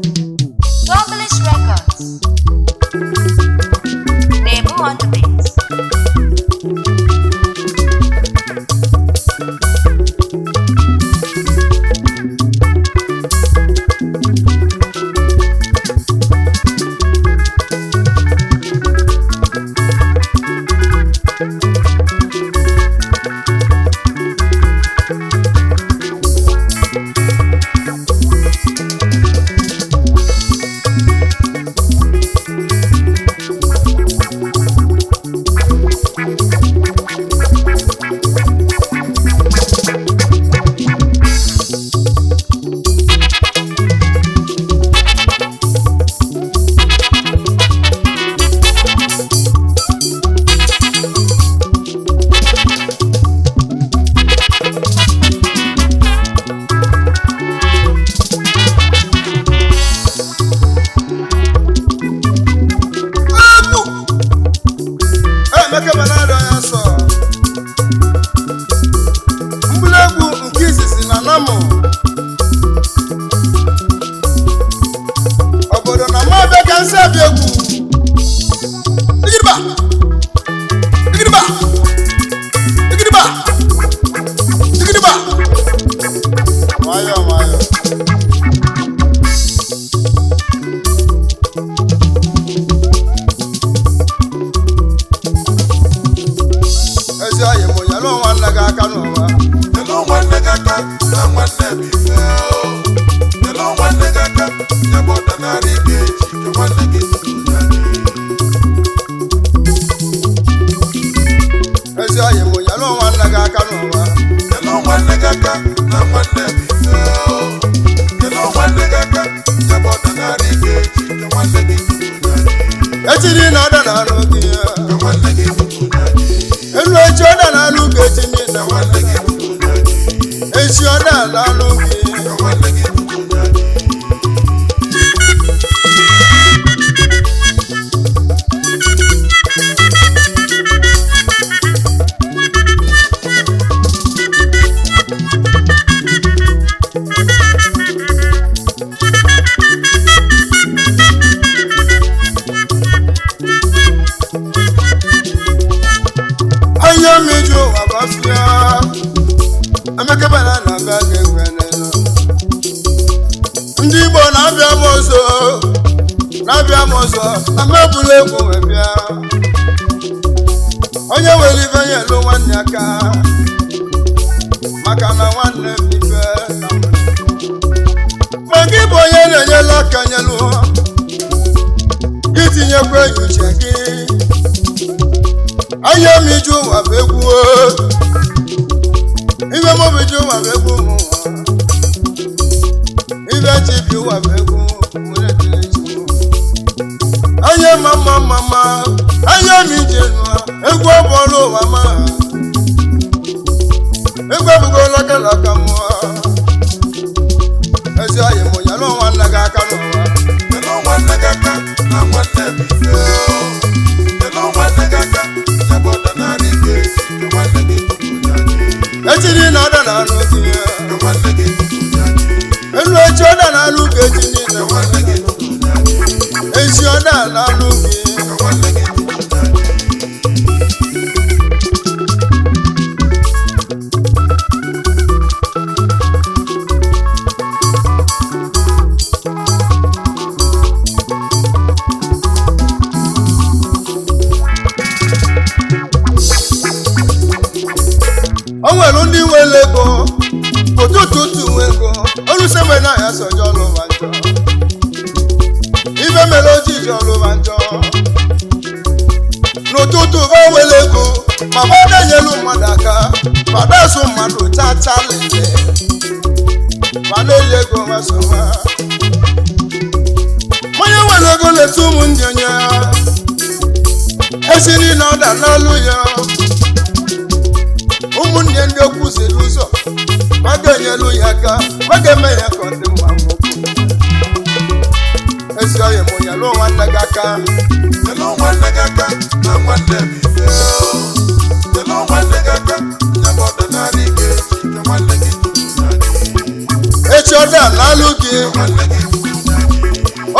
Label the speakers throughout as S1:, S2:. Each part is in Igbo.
S1: English Records. Nebu on the beat.
S2: Egwu! Emeka Benado ya sọ mkpụrụ egwu nke izizi na namụ obodo na mabịa ka nsị abịa egwu. Igiriba! Igiriba! Igiriba! Igiriba! Nwayọọ nwayọọ. Ezi ọyị mụ nyere nwanne gị aka n'ụwa.
S3: Nyelụ nwanne gị aka na nwanne bụ ife o. Nyelụ nwanne gị aka ya bụ ọdanarị gị echi ka nwanne gị tụtụ ya gị.
S2: Ezi ọyị mụ nyere nwanne gị aka n'ụwa.
S3: Nyelụ nwanne gị aka na nwanne bụ ife o. Nyelụ nwanne gị aka ya bụ ọdanarị gị echi ka nwanne gị tụtụ ya gị.
S2: Echiri na ọda na anụ gị ya.
S3: Ka nwanne gị tụtụ ya gị.
S2: Elu echi ọda na anụ gị echi niile.
S3: Ka nwanne gị tụtụ ya gị.
S2: Echi ọda na anụ gị.
S3: Ka nwanne gị tụtụ ya gị.
S2: Anya mmiri ụwa gbafịa. Emeka bana na-abịa ga egwe n'elu. Ndị Igbo na-abịa m ọzọ, na-abịa m ọzọ, na mebụla egwu wee bịa. Onye were ibe ya elu nwanne aka, maka na nwanne m ife ka m. Ma gị bụ onye na-enyela aka nyelu, gị tinyekwa ya uche gị. Anya m ije ụwa bụ egwu o. Ibe m bụ ije ụwa bụ egwu m ụwa. Ibe chi bi ụwa bụ egwu mụ na-etiri chi m. Anya ma mma mma mma, anya m ije nụa, egwu ọbọlụ ụwa ma. Egwu abụgola kalaka mụọ. Ezi ọyị mụ nyelụ nwanne gị aka n'ụwa.
S3: Nyelụ nwanne gị aka na nwanne bụ ife o. Nyelụ nwanne gị aka ya bụ ọdanarị gị echi ka nwanne gị tụtụ ya gị.
S2: Echiri na ọda na anụ gị ya.
S3: Ka nwanne gị tụtụ ya gị.
S2: Elu echi ọda na anụ gị echi niile.
S3: Ka nwanne gị tụtụ ya gị.
S2: Echi ọda na anụ gị.
S3: Ka nwanne gị tụtụ ya gị.
S2: O nwere ndị nwere ego ụtụtụ nwe ego olusegbe na ya sọjọ ọlụwa njọ ibe mere ojiji ọlụwa njọ n'ụtụtụ ba nwere ego ma gbada nyelu mmadụ aka gbada azụ mmadụ chacha lele ma na-eli ego ha so ha. Onye nwere ego na-etu ụmụ ndị onye esiri na ọda n'ọlụ ya. Ụmụnne ndị okwu ziri ụzọ ma ga-enyelu ya aka ma ga-eme ya ka ọ dị mma nwoke. Ezi ọyị mụ nyelụ nwanne gị aka.
S3: Nyelụ nwanne gị aka na nwanne bụ ife o. Nyelụ nwanne gị aka ya bụ
S2: na-alụ gị.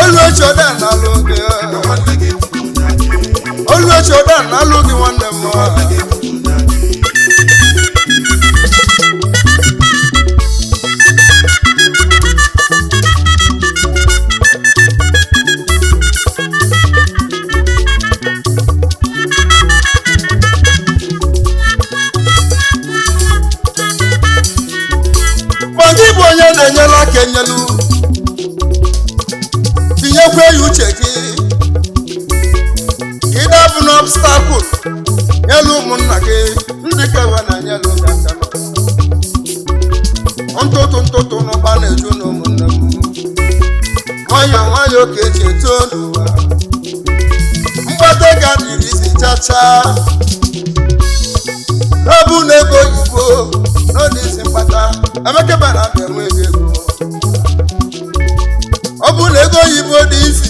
S2: Olu echi ọda na-alụ gị. Olu echi ọda na-alụ gị nwanne m. Ma gị bụ onye na-enyere aka enyelu, tinyekwa ya uche gị ka ị dabụ n'obstakụl nyelu ụmụnna gị ndị kewa na nyelu gị aka nọ. Ntụtụ ntụtụ n'ụba na-eju na ụmụnne m. Nwayọọ nwayọọ ka eji eto n'ụwa. Mgbado ga dịrị isi chacha n'ọbụ na ego oyibo n'ọdị isi mkpata. Emeka bara abịa nwe ego. Ọ bụ na ego oyibo dị isi,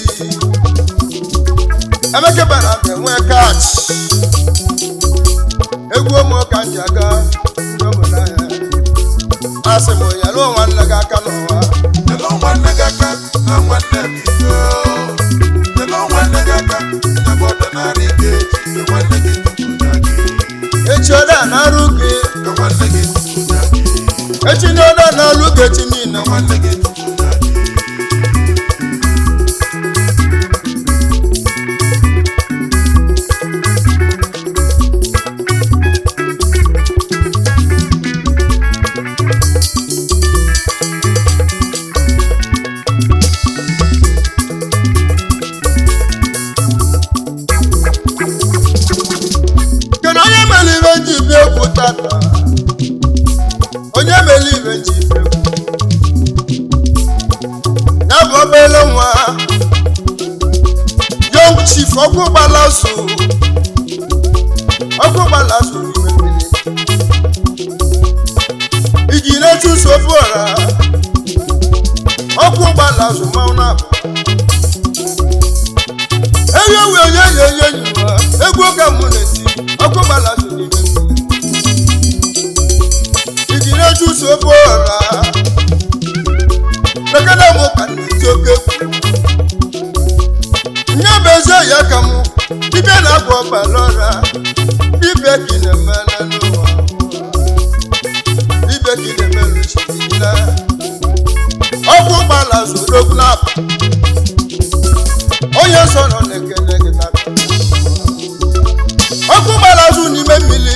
S2: Emeka bara abịa nwee kach. Egwu ụmụ ka m ji aga ndị obodo ahịa. Asị m ya lụọ nwanne gị aka n'ụwa.
S3: Nyelụ nwanne gị aka na nwanne bụ ife o. Nyelụ nwanne gị aka ya bụ ọdịnala ike echi ka nwanne gị tụtụnya gị.
S2: Echi ọda na-arụ gị.
S3: Ka nwanne gị tụtụnya gị.
S2: Echi na ọda na-alụ gị echi niile.
S3: Ka nwanne gị tụtụnya gị.
S2: Kedu onye mere ibe nji bịa egwu tata? Onye mere ibe nji bịa egwu ya bụ obere nwa, young chief ọkụ gbalaso, ọkụ gbalaso n'ime mmiri iji na-echuso ofu ọra. Ọkụ gbalaso mmanwụ na-abụ eyi ewu onye enyi enyi enyi nwa egwu ka mụ na-eti. Ọkụ gbalaso n'ime mmiri iji na-echuso ofu ọra lekere mụ ka na-eti oke egwu. Nye bụ ezi ya ka mụ dibịa na-agwọ ọbara ọra. Dibịa ka ị na-eme n'ụwa, dibịa ka ị na-eme n'uchigide. Ọkụ gbala zodogwu na-apụ onye nsọ nọ na-ekele gị tata. Ọkụ gbara azụ n'ime mmiri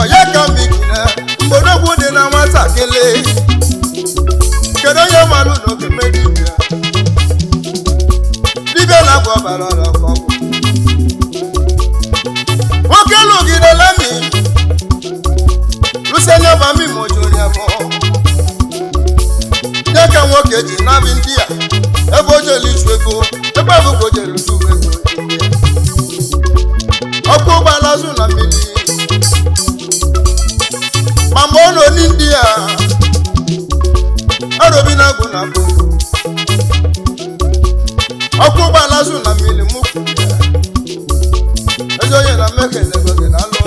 S2: ọya ka mbigide mgbọrọgwụ dị na nwatakịrị. Kedu onye malụ na oge mee dibịa? Dibịa na-agwa ọbara ọra ka ọ bụ nwoke lụgidela mi lụsanyaba mi mojuru ya mụọ nye ka nwoke ji nabi ndị a ebe o jere ichu ego, ebe ọ bụ ka o jere ichu ego. Ọkụ ụgbọala azụ na mmiri ma mgbe ọ nọ n'India arobi na agụ na abụ ọkụ ụgbọala azụ na mmiri mụ kwuru ya. Ezi onye na mmekele ego gị na alụ.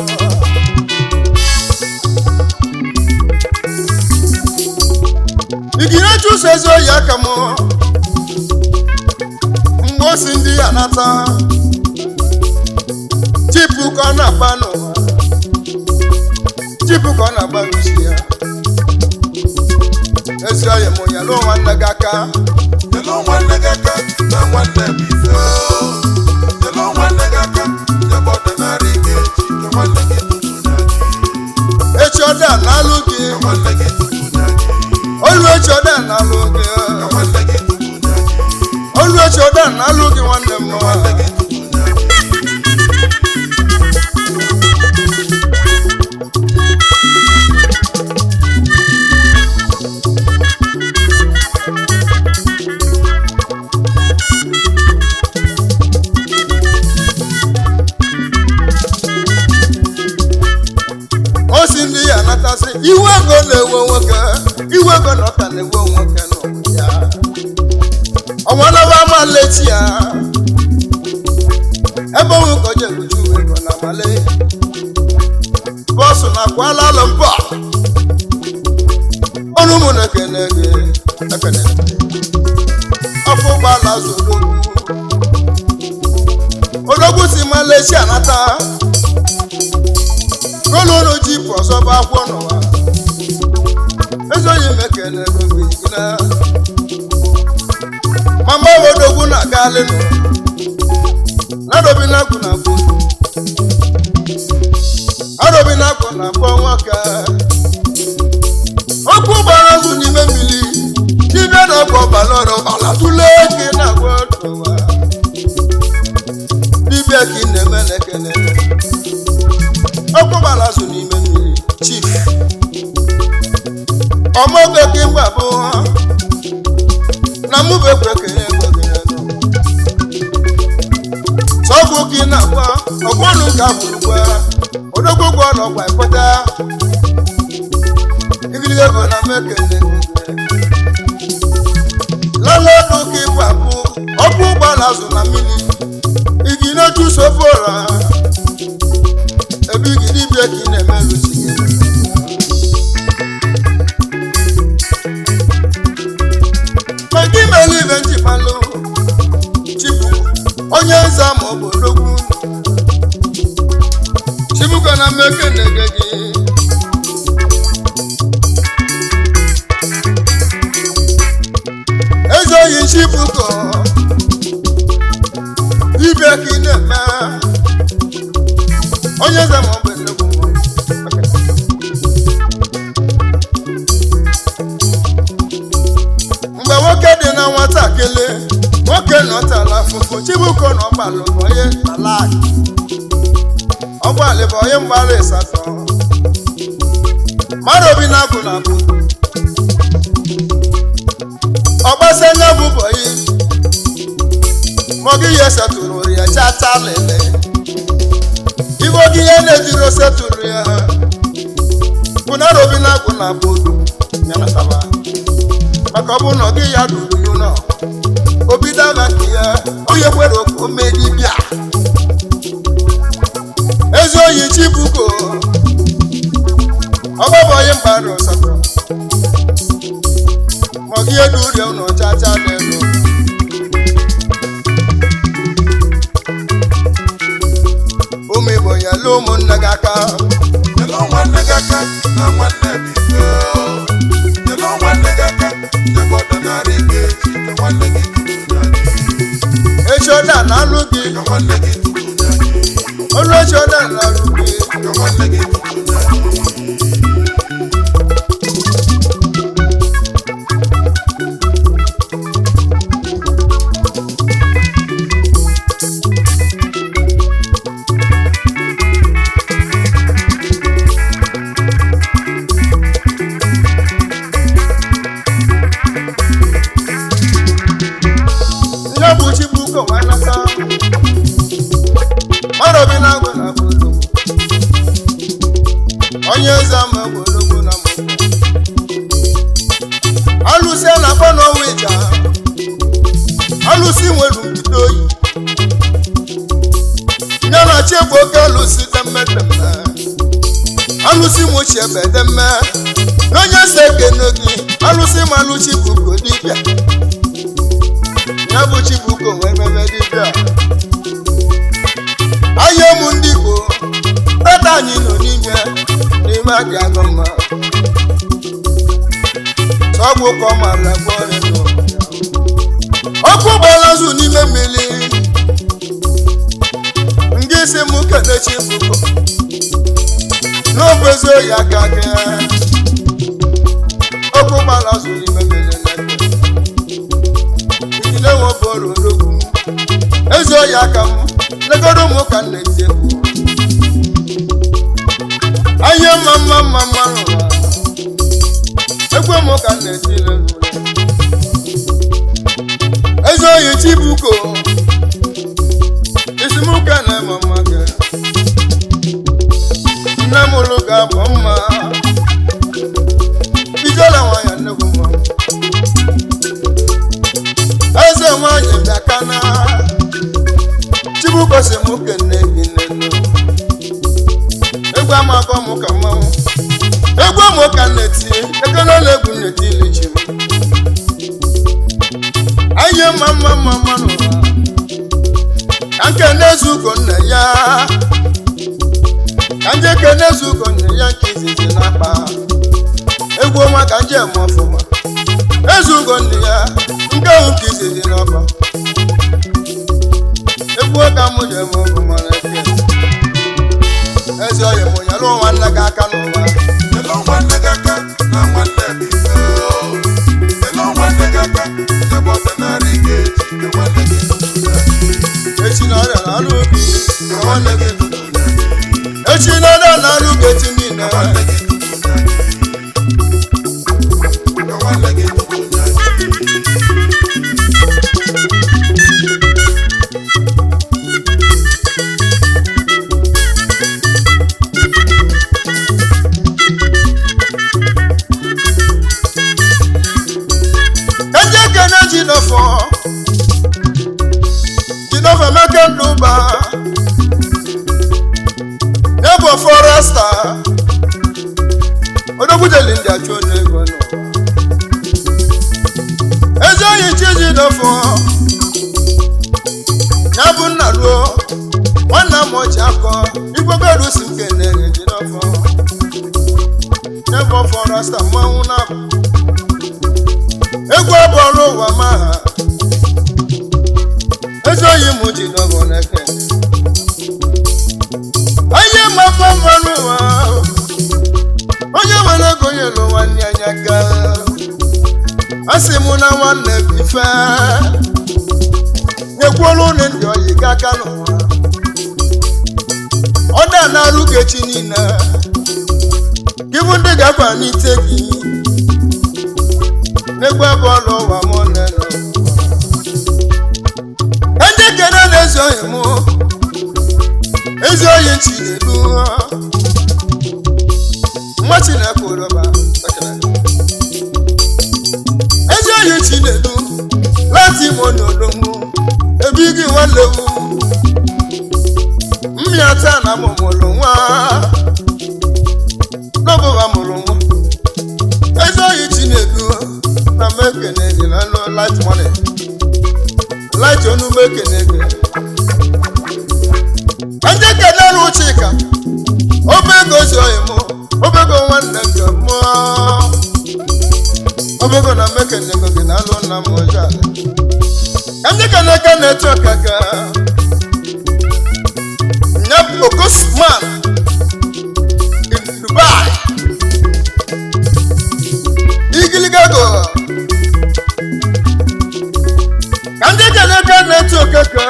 S2: Igire chụso ezi oyi aka m mgbe o si ndị ya nata chipu ka ọ na-agba n'ụwa, chipu ka ọ na-agba n'usi ya. Ezi oyi m, nyelụ nwanne gị aka.
S3: Nyelụ nwanne gị aka na nwanne bụ ife o. Nyelụ nwanne gị aka ya bụ ọdịnala ike echi ka nwanne gị tụtụnya gị.
S2: Echi ọda na-alụ gị.
S3: Ka nwanne gị tụtụnya gị.
S2: Olu echi ọda na-alụ gị.
S3: Ka nwanne gị tụtụnya gị.
S2: Olu echi ọda na-alụ gị nwanne m.
S3: Ka nwanne gị tụtụnya gị.
S2: O si ndị ya natasị iwe ego na-ewe nwoke, iwe ego na ọta na-ewe nwoke n'ụwa ya. Ọnwanaba amalechi ya ebe onwe ka o jere uju ego na amale bọsụ na kwala lọmpa. Ọnụ mụ na-ekene gị, ekene. na-echi anata gololo jipụ ọzọ bụ akwụkwọ n'ụwa ezoghị m ekele gị na mama odogwu na-aga alịnụ nadobi na-akwụ na akwụ adobi na-akwụ na akwụ nwoke okwu gbara azụ n'ime mmiri dibịa na-agwọ ọbara ọrụ ọbara tụlee gị na-agwọ n'ụwa dibịa ka ị na-eme na-ekele okwu gbara azụ n'ime mmiri chief ọmọge gị mgba bụ na mụ bụ ekwe kenye ego gị n'elu sọgwụ gị na-agwa ọgbọnụ ka bụrụkwa odogwogwo n'ọgwa ịpụta igiliga ego na mekele lọlọdụ ka ịgba bụ ọkụ ụgbọala azụ na mmiri igi na-echu sofe ụra ebe igi dibịa ka ị na-emerụ chi gị maka imere ibe njimalụ chibu onye nza ma ọ bụ odogwu chibuko na mmeke na-ege gị eze oyi chibuko dibịa ka ị na-eme onye nza ma ọ bụ odogwu mgbe nwoke dị na nwatakịrị nwoke nọtala afụfụ chibuko na ọgbalụ bụ onye talak ọgbalị bụ onye mgbalị ịsatọ mmadụ obi na-agụ na abụ ọgbasanya bụ bọyị maọgị ihe setụrụ ya chacha lele ibe oge ihe na-ejiri setụrụ ya bụ na obi na-agụ na abụ ya nataba maka ọ bụrụ na ọ gị ya ruru ya ụlọ obi daba nke ya onye kwere ka o mee dibịa ezi oyi chibuko ọgbabọ onye mgbara ọsatọ ma ọ gị elu rie ụlọ chacha n'elu ụmụ igbo nyelu ụmụnne gị aka
S3: Nyelụ nwanne gị aka na nwanne bụ ife o. Nyelụ nwanne gị aka nyebe ọdanarị gị echi ka nwanne gị tutu ya gị.
S2: echi ọda na-alụ gị
S3: Ka nwanne gị tutu ya gị.
S2: olu echi ọda na-alụ gị
S3: Ka nwanne gị tutu ya gị.
S2: nye bụ chibuko nwanata mmadụ obi na-agụ na bụ onye eze ama bụ ologbo na mụ alụsị a na-akpọ n'ọnwa ịja alụsị nwere mbido oyi ya na chi bụ oke alụsị demmedemme alụsị nwuchi ebe demme na onye si ekene gị alụsị ma alụchi bụ dibịa ya bụ chibuko wee mebe dibịa ahịa ụmụ ndị igbo tata anyị nọ n'ime n'ime adị agụ mma sọgbụ ka ọ mara gwa ọrịa n'ụwa ya. Ọkụ gbara azụ n'ime mmiri ndị isi m kene chibuko n'ọbụ ezi oyi aka gị ọkụ gbara azụ n'ime mmiri ile nwe bọọlụ odogwu ezi oyi aka m legoro ụmụ ka m na-eti egwu ahịa mma mma mma mma n'ụwa egwu m ka m na-eti n'elu ezi oyi chibuko isimuka na-eme mma gị nne m ụlụ ga-abụ mma ijela nwanyị nnekwu mma eze nwanyị bịakana chibuko si mụ kene gị nenu egwu amakọ mụ ka mmanwụ egwu mụ ka na-eti ekene na egwu na-eti ilichi m anyị mma mma mma mma n'ụwa ka nkene ezugo nna ya, ka nje kene ezugo nna ya nke izizi na-akpa egwu ọnwa ka nje eme ọfụma. Ezugo nna ya nke ahụ nke izizi n'ọba egwu ka mụ ji eme ọfụma na eke. Ezi oyi mụ, nyere nwanne gị aka n'ụwa.
S3: Nyelụ nwanne gị aka na nwanne bụ ife o. Nyelụ nwanne gị aka, nyebe ọdịnala ị ga-eji ka nwanne gị tụtụ ya ji.
S2: Echi na ọrịa na-arụ gị
S3: Ka nwanne gị tụtụ ya ji.
S2: Echi na ọrịa na-arụ gị echi niile.
S3: Ka nwanne gị tụtụ ya ji. Ka nwanne gị tụtụ ya ji.
S2: Ka ndị ekene Jinọfọ, Jinọfọ Emeka Ndụba nebo foresta odogbujeli ndị achụ n'ego n'ụwa. Ezi oyi chi Jinọfọ ya bụ nna ruo nwanna m ọchị akọ igwegoru si nke na-enye Jinọfọ nebo foresta mmanwụ na-abụ egwu abụọla ụwa ma ha. Ezi oyi mụ ji nọbọ n'eke onye mama mmanụ ụwa, onye nwere ego nyere nwanne anya aka. A sị mụ na nwanne bụ ife nyekwuola ụlọ ndị oyi gị aka n'ụwa. Ọ da na-arụ gị echi niile gị bụ ndị ga-akwa n'ite gị n'egwu abụọla ụwa mụ nene. Ndị kene na-ezi oyi mụ, ezi oyi Chinedu nwa Chineke ụrọba. Ezi oyi Chinedu láti mọ n'olóhùn ebi gị nwanne m mmịata na mụ mụrụ nwa n'ọbụba mụrụ nwa. Ezi oyi Chinedu na m ekene gị na nụ light money light onu m ekene gị. Ndị kene rụ Chika obego ezi oyi mụ, obego nwanne nke mmụọ obego na m ekene gị na alụ nna m ọjọọ. Ndị kene kene etu ọkaka nyap Okosman in Dubai igiligago. Ka ndị kene kene etu okeke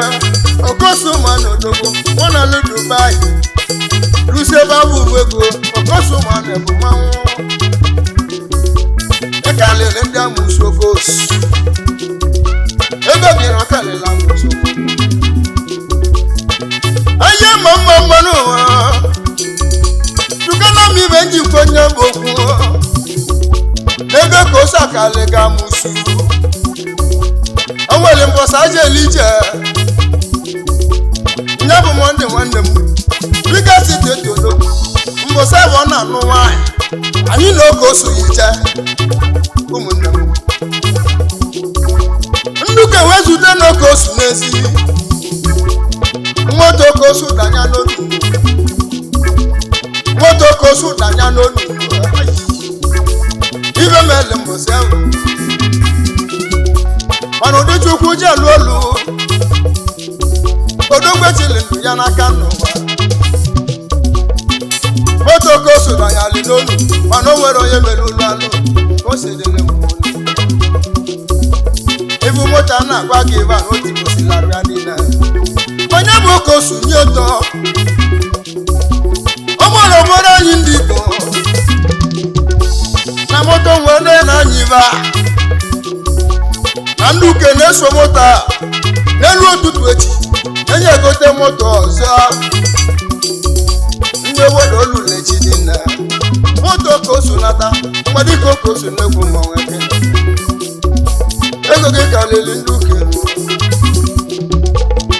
S2: Okosman odogwu nwa na alụ Dubai lusi ebe ahụ uwe ego Okosman bụ mmanwụ ịkalịrị ndị amụsụ okos ego gị na ọkalịla amụsụ onye ma mma mmanụ ụwa dugana m ibe njikwa onye bụ okwu ego ka ose akalị ga amụsụ. O nwere mbọsa aja elije nye bụ mọnde nwanne m bika site todo mbọsa bụ ọ na-anụ nwaanyị anyị na oge osu yicha ụmụnne m nduka wee zute n'oke osu n'ezi moto ka osu danya n'olu, moto ka osu danya n'olu. Ibe mele mbọsị ahụ mana ụdị Chukwu ji alụ olu odogwu chili ndụ ya n'aka n'ụwa. Moto ka osu danya li n'olu mana o nwere onye mere olu alụ ka o si dịrị m. Ibu moto a na-agwa gị ebe a na o tikwesịrị arịa niile onye bụ ka osu nye ụtọ ụmụrụ obodo anyị ndị Igbo na moto nwere na-anya ibe a na ndị uke na-eso moto a n'elu ụtụtụ echi enye egote moto ọzọ. Ndị obodo olulechi dị na moto ka osu nata mgbe dịka oke osu na-egwu mmanwụ eke ego gị karịrị ndị uke.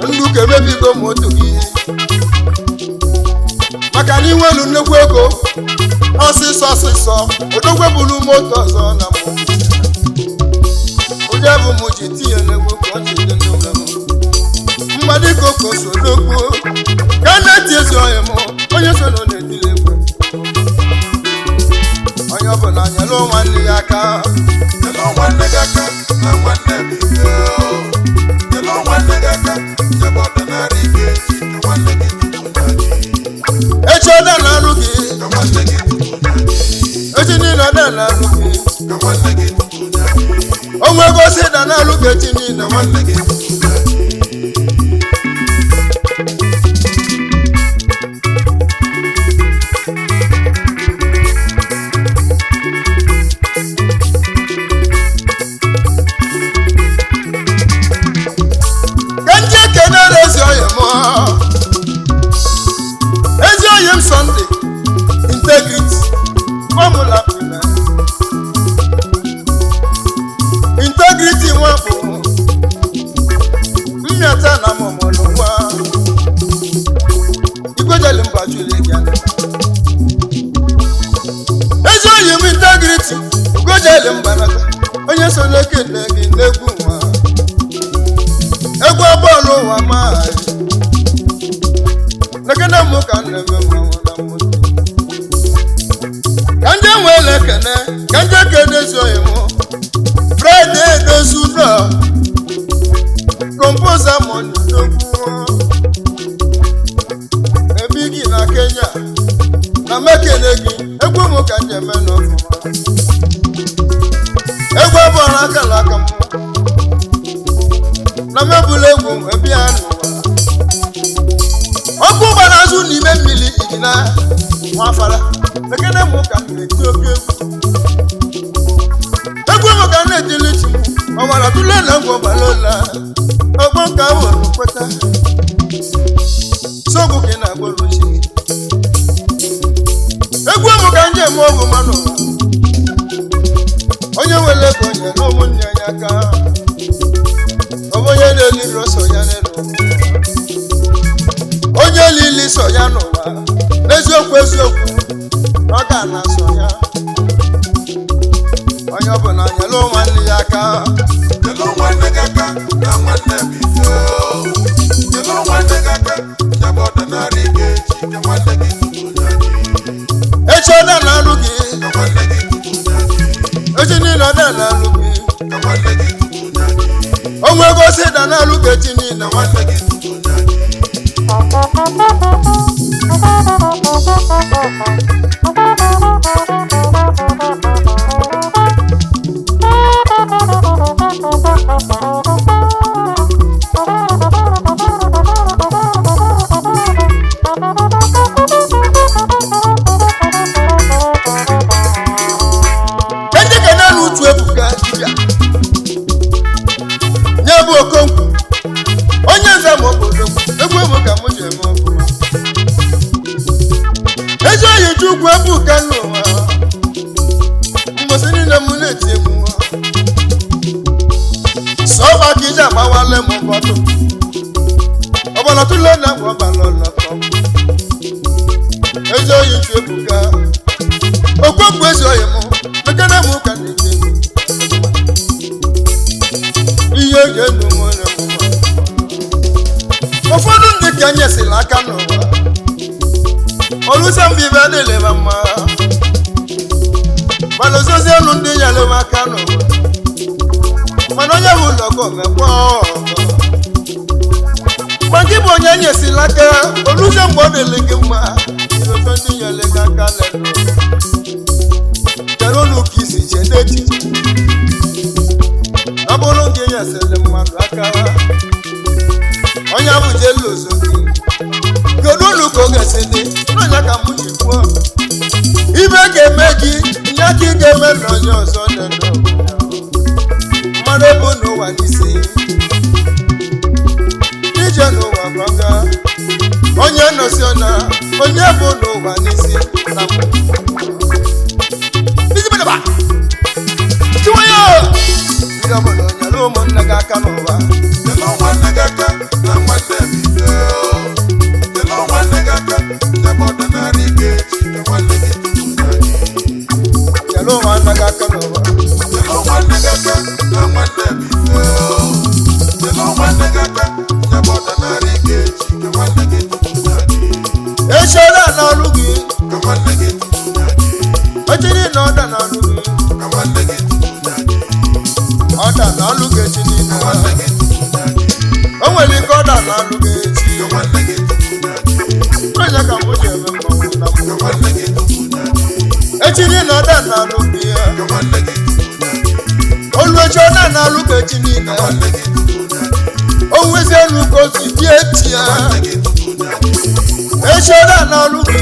S2: Ndị uke emebigo moto gị maka na inwelu nnukwu ego ọsịsọ ọsịsọ odogwu buru moto ọzọ na mbụ ụdị abụ m ji tinye n'egwu ka ọ ji dị n'ụlọ m mgbe dịka o Okosologbo ka na-eti ezi onye m onye so na na-etili egwu onye ọbụla nyere nwanne ya aka.
S3: Nyelụ nwanne gị aka na nwanne bụ ife o. Nyelụ nwanne gị aka nyebe ọdịnala ike echi ka nwanne gị tupu na gị.
S2: Echi ọda na-alụ gị.
S3: Ka nwanne gị tupu na gị.
S2: Echi niile ọda na-alụ gị.
S3: Ka nwanne gị tupu na gị.
S2: Onwe gosi da na-alụ gị echi niile.
S3: Ka nwanne gị tupu na gị.
S2: Ka ndị ekenere ezi oyi m, ezi oyi m Sunday Integrity fọmụla prime Integrity nwakpo mmịata na mụmụlụ nwa igwejeli mba jụrụ gị. Ezi oyi m Integrity ugojeli mbanata onye so n'ekene gị n'egwu nwa egwu bọọlụ ụwa mahadum lekene mụ ka m na-eme mmanwụ na mmụta ka ndị nwere ekene ka ndị ekene ezuoghị mụ Fraịde edozi ụlọ kompoza mọnudogwu ebi gị na Kenya na mekene gị egwu mụ ka m ji eme n'ọfụma egwu bọọlụ akara aka mụ na mebụla egwu m ebe ya n'ụwa ọkụ gbara azụ n'ime mmiri igina nwafara ekene mụ ka m na-eti oke egwu egwu m ka m na-etili chi m ọgbara tụle na ngwa ọgbara ọgbọ nka wụrụ kweta sogbu ka ị na-agbọrụ chi egwu m ka m ji eme ọgwụ ma n'ụwa onye nwere ego nye na ụmụnne ya aka ọ bụ onye na-eliri ọsọ ya n'elu onye lili sọ ya n'ụwa n'eziokwu eziokwu na ọ ga na-asọ ya onye ọbụla nyere nwanne ya aka.
S3: Nyelụ nwanne gị aka na nwanne bụ ife o. Nyelụ nwanne gị aka nyebe ọdịnala ike echi ka nwanne gị tupu na gị.
S2: Echi ọda na-alụ gị.
S3: Ka nwanne gị tupu na gị.
S2: Echi niile ọda na-alụ gị.
S3: Ka nwanne gị tupu na gị.
S2: Onwe gosi da na-alụ gị echi niile.
S3: Ka nwanne gị tupu na gị.
S2: Ndị kene na utu ebuka dibịa nye bụ Okonkwo onye nze ma obodo egwu egwu ka mụ ji eme ọfụma ezi oyi chukwu ebuka n'ụwa mgbọsị niile m na-eti egwu nwa sọba ka iji agbawale m bọtụ ọbara tụle na agwa ọbara ọlọtọ ezi oyi chu ebuka Okonkwo ezi oyi m mekene m ka na-eti egwu ihe oge ndụ nwere mụma ụfọdụ ndị ka nyesịrị aka n'ụwa olusa mbibe adịlịba mma mana ozozi elu ndị nyere m aka n'ụwa mana onye bụ ụlọkọ mekwa ma gị bụ onye nyesịrị aka olusa mgbe ọ dịrị gị mma irofe ndị nyere gị aka lelu chere ụlọ ka isi chede echiche ọ bụrụ gị nyesịrị mmadụ aka onye ahụ ji elu ozo gị kedu ụlọ ka ọ ga-esi dị n'ọnya ka mụ ji kwuo ibe ga-eme gị nye aka ị ga-eme na onye ọzọ dị ndụ mmadụ bụ n'ụwa n'isi ije n'ụwa gbọga onye nọsi na onye bụ n'ụwa n'isi na mbụ Bizibidaba! Tiwayo! Ndị ọbụla nyere ụmụnne gị aka n'ụwa.
S3: Nyelụ nwanne gị aka na nwanne bụ ife o. Nyelụ nwanne gị aka nyebe ọdịnala ike echi ka nwanne gị tupu na gị.
S2: Nyere ụmụnne gị aka n'ụwa.
S3: Nyelụ nwanne gị aka na nwanne bụ ife o. Nyelụ nwanne gị aka nyebe ọdịnala ike echi
S2: n'ọlụ gị.
S3: Ka nwanne gị tụtụ nyaji.
S2: Echi niile ọda n'ọlụ gị.
S3: Ka nwanne gị tụtụ nyaji.
S2: Ọda n'ọlụ gị echi niile.
S3: Ka nwanne gị tụtụ nyaji.
S2: O nwere ike ọda n'ọlụ gị echi.
S3: Ka nwanne gị tụtụ nyaji.
S2: Onye ka mụ ji eme mmanwụ na
S3: Ka
S2: mụ.
S3: nwanne gị tụtụ nyaji.
S2: Echi niile ọda n'ọlụ gị ya.
S3: Ka nwanne gị tụtụ nyaji.
S2: Olu echi ọda n'ọlụ gị echi niile.
S3: Ka nwanne gị tụtụ nyaji.
S2: O nwezie elu ka o si die echi ya.
S3: Nwanne gị tụtụ nyaji.
S2: Echi ọda n'ọlụ gị.